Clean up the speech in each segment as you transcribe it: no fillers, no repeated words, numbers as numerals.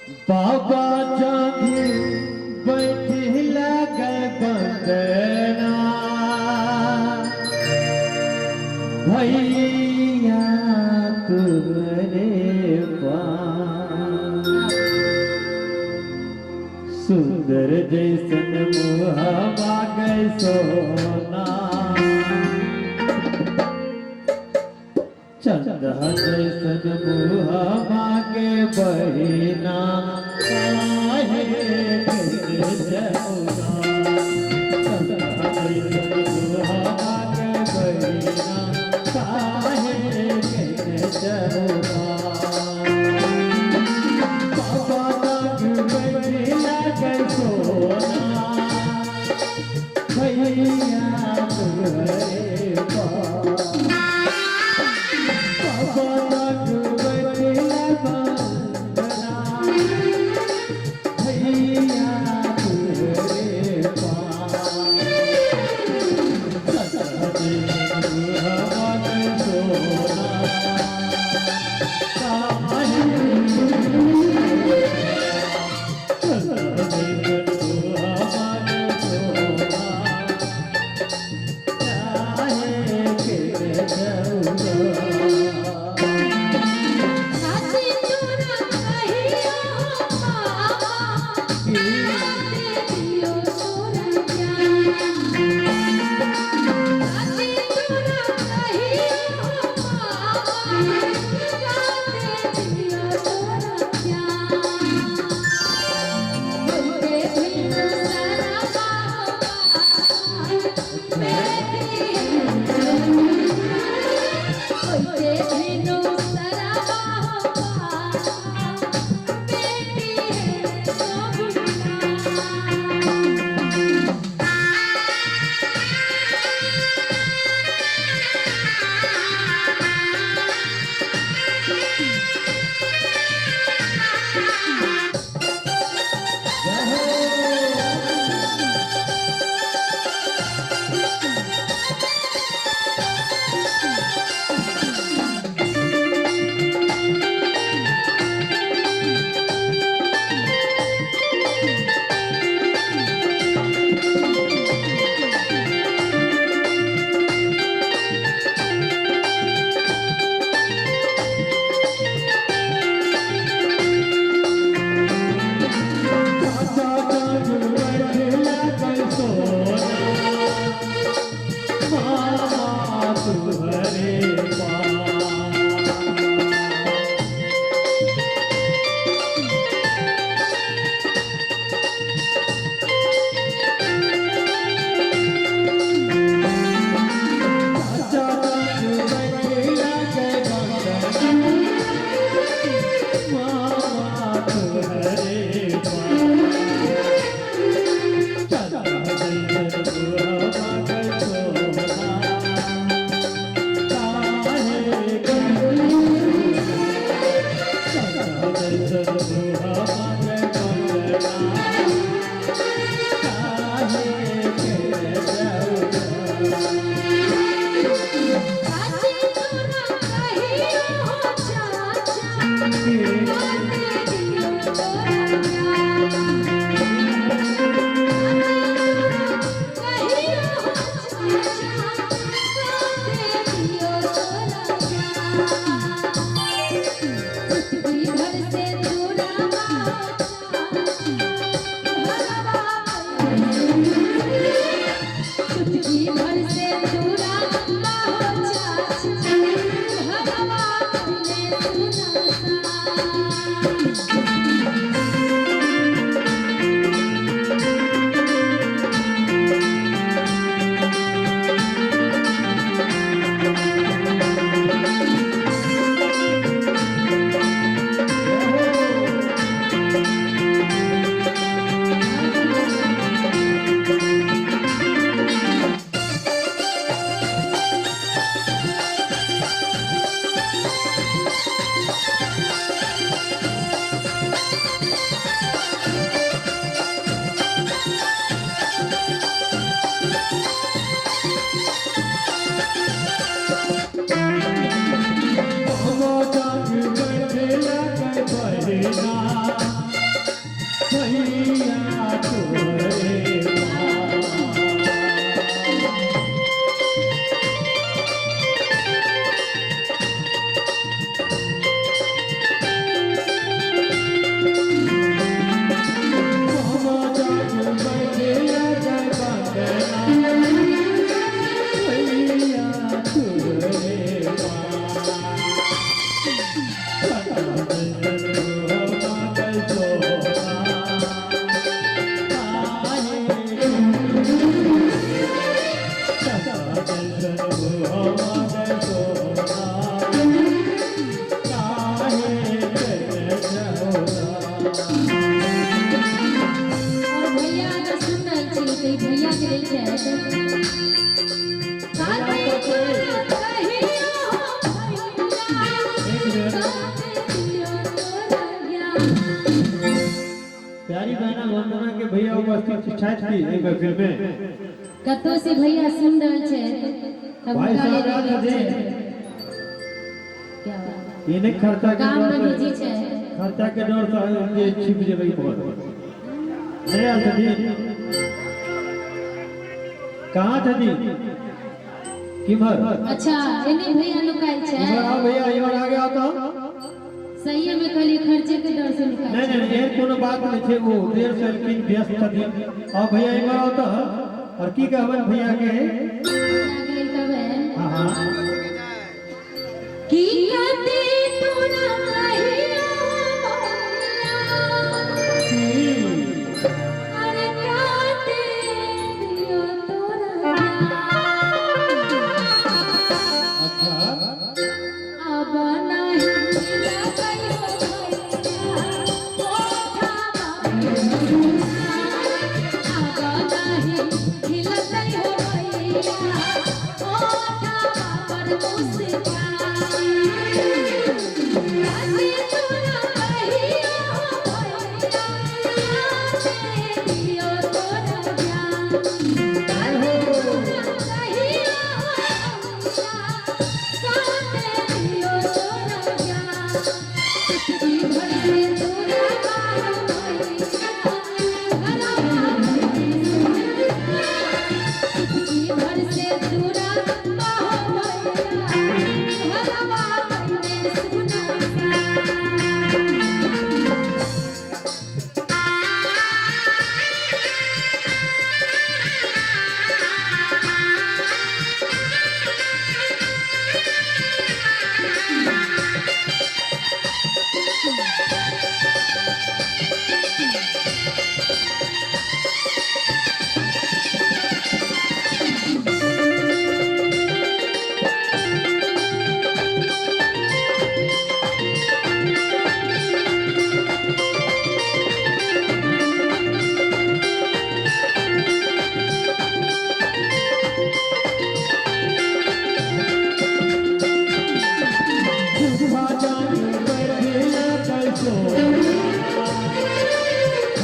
बाबा जागी बैठी लगे बंदना, भैया तुम्हारे पास। सुंदर जैसन मुहबा गए सोना, चंद जैसन मुहबा के बहिना, काहे कैसे जमुना। चंद जैसन मुहबा के बहिना, काहे कैसे जमुना। बाबा नाग बैठी लगे सोना, भैया तुम्हारे पास। बाबा नाग बैठी बंदना, भैया तुम्हारे पास। सोना, काहे साची तोरा कहियो बाबा, राते दियो तोरा ज्ञान। साची तोरा कहियो बाबा, राते दियो तोरा ज्ञान। होते भीम सारा बाबा, बेटी होते भीनु सारा बाबा, बेटी है सोगुना। साची तोरा कहियो चाचा, राते दियो तोरा ज्ञान। साची तोरा कहियो चाचा, राते दियो तोरा ज्ञान। पृथ्वी भर से दूरा चुटकी भर से दूरा चाचा, भरवा पहले सुना सा। बहिना। और भैया अगर सुन रहल छी तऽ ई भैया के लेल छै। काते तोरा कहियो एक भैया, मिनट। काते दियो तोरा ज्ञान। प्यारी बहना वंदना के भैया उपस्थित छथि की एहि महफिल में? कतौ से भैया सुन रहल छै तऽ भाई हुनका साहब लेल आयल ई गीत छथिन। छै। क्या बात। ई नहि खर्चा के काम डर में से बिजी छै। खर्चा के डर से जे छिप जेबै बहुत नहि आयल छथिन। कहाँ छथिन? किम्हर? अच्छा, एने भैया नुकायल छै। इम्हर आओ भैया, इम्हर आगे आओ तो। सही में कहलिए, खर्चे के डर से नुकायल नहीं छै। नहीं, एहन कोनो बात नहीं छै, ओ देर से एलखिन, व्यस्त छथिन। आओ भैया, इम्हर आओ तो। और की कहबनि भैया के? भैया के लेल कहबनि हाँ हाँ की काते तोरा कहियो भैया, अरे काते दियो तोरा ज्ञान। अच्छा। अब नाही लगै हो भैया, ओठा अब नाही खिलतै हो भैया, ओठा पर मुस्कान। काते तोरा कहियो भैया, काते दियो तोरा ज्ञान। काते तोरा कहियो भैया, काते दियो तोरा ज्ञान। चुटकी भर से तोरा बाहो भैया, घरवा चुटकी भर से तोरा बाहो भैया, घरवा पहिले सुना।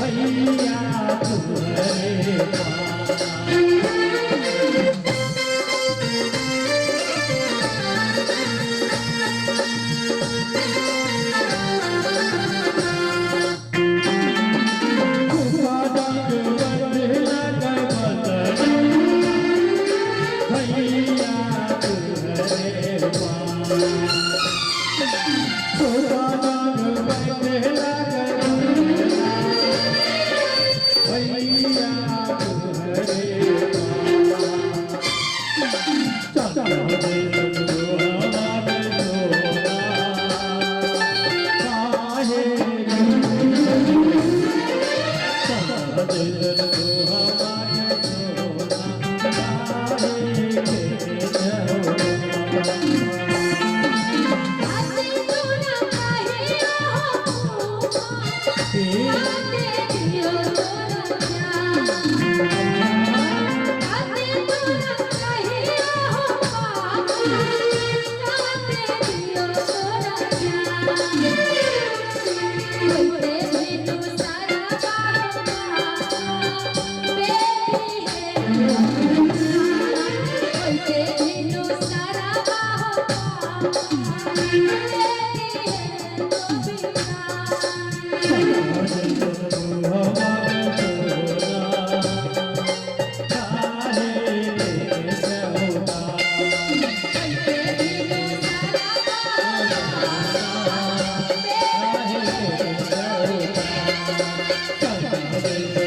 भैया तुम्हारे पास। भैया तुम्हारे पास। काते तोरा कहियो काते दियो तोरा ज्ञान। काते तोरा कहियो काते दियो तोरा ज्ञान। होते भेटू सारा बाबा, बेटी है। होते भेटू सारा बाबा, बेटी है गोविंदा। Thank you.